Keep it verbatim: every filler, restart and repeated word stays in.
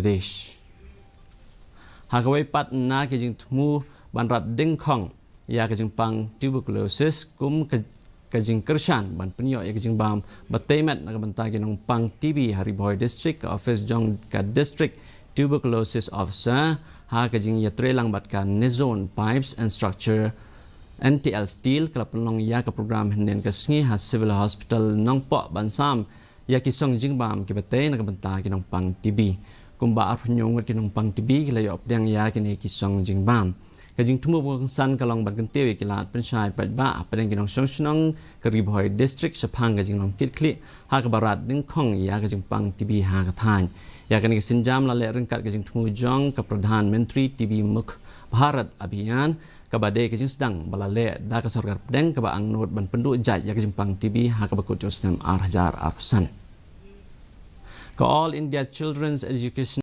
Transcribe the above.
Pradesh. Ha kawei pat na ka jingthmu ban rat dingkhong ïa ka jingpang tuberculosis kum ka, ka jingkyrshan ban pynïoh ïa ka jingbam ba tei met na ka bynta ki nongpang T B ha Ri Bhoi District, ka office jong ka District Tuberculosis Officer ha ka jingïatreilang bad ka Nizone Pipes and Structure, N T L Steel, ka la pynlong ïa ka program hynnin ka sngi ha Civil Hospital Nongpoh ban sam ïa ki song jingbam kiba tei na ka bynta ki nongpang T B. Kumba arphew ngut ki nongpang T B ki la ïoh pdiang ïa kine ki song jingbam. Ka jingthmu ba kongsan ka long ban kyntiew ïa ki lad pynshai paidbah hapdeng ki nongshong shnong ka Ri Bhoi District shaphang ka jinglong kit khlieh ha kaba rat dingkhong ïa ka jingpang T B ha ka thaiñ. Ïa kane ka sienjam la leh ryngkat ka jingthmu jong ka Pradhan Mantri T B Mukt Bharat Abhiyan, kaba dei ka jingsdang ba la leh da ka sorkar pdeng kaba angnud ban pynduh jait ïa ka jingpang T B ha kaba kut jong u snem ar hajar arphew san. Ka All India Children's Education